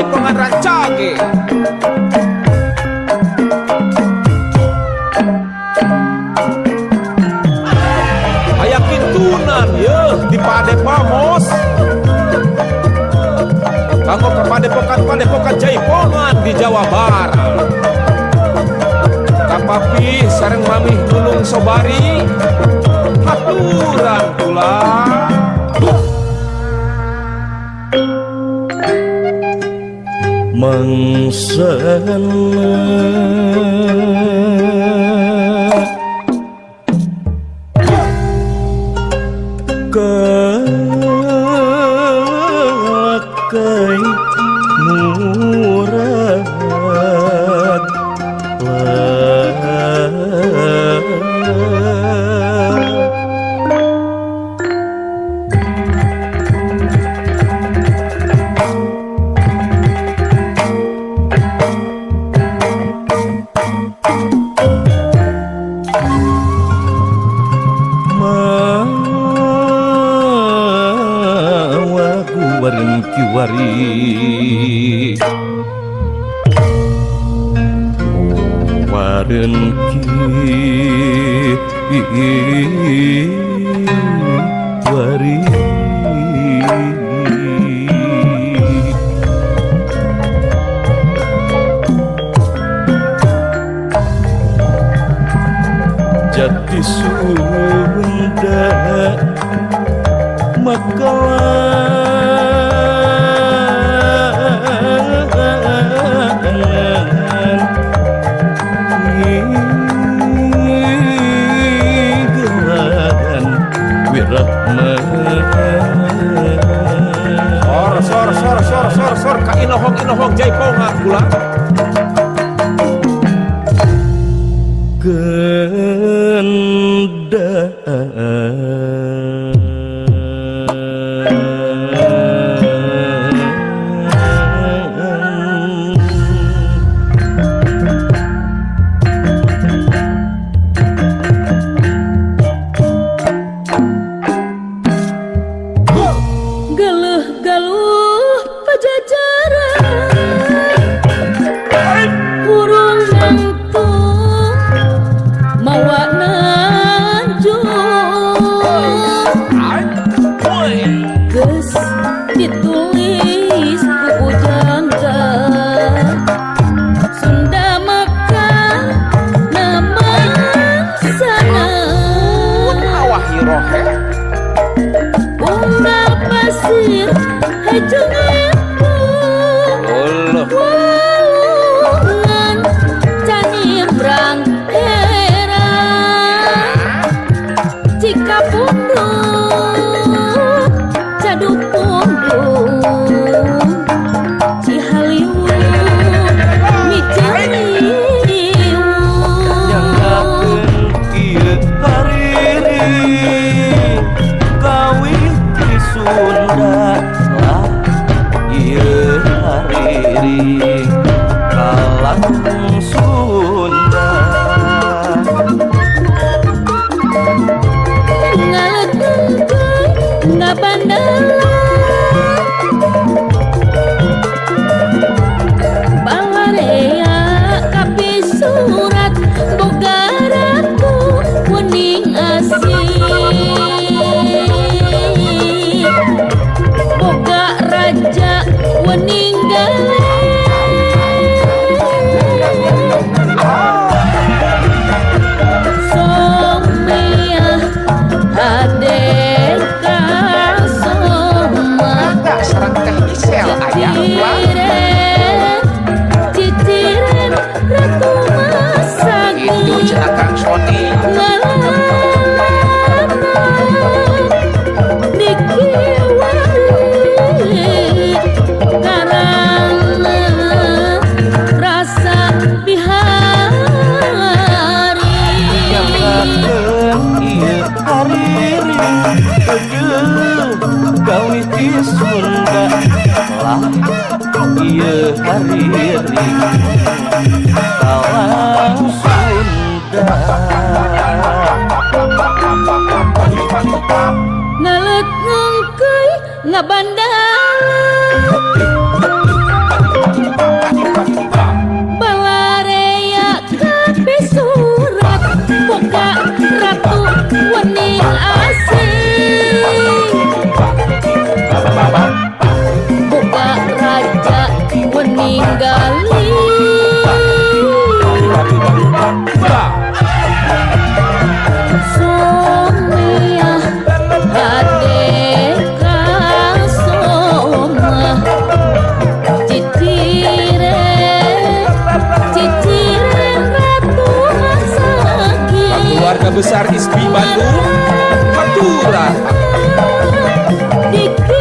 Jaipongan Rancage. Aya kintunan yeuh di Padepamos. Kanggo ka padepokan-padepokan Jaipongan di Jawa Barat. Ka papih sareng mamih Nunung Sobari haturan kula. Mangsana kalakai murad kiwari waren kiwari jati Sunda maka Sor sor sor sor sor ka inohong inohong Jaipongan kula. Ditulis ku ujangga Sunda maka nama sana unggal pasir hejo walungan canimbrang era Cikapundung Cadupundung Cihaliwung Miciliwung Nyanggakeun ieu hariri kawih ti Sunda lah ieu hariri kalang Sunda ngalegengkeun ngabandalan balarea kapisurat boga ratu kuning asih boga raja wening galeh Somiah adeka soma sareng Teh Isel aya ciciren ratu masagi itu cenah Kang Sony ngalana dikiwari karana rasa bihari Nyanggakeun ieu hariri eueuh gawe ti Sunda lah ieu hariri kalang Sunda ngalet ngengkeuy ngabandala Ningali Ba. Somiah hade kasomah ciciren ciciren ratu masaki. Keluarga besar Ispi Bandung, hatura. Dikirim.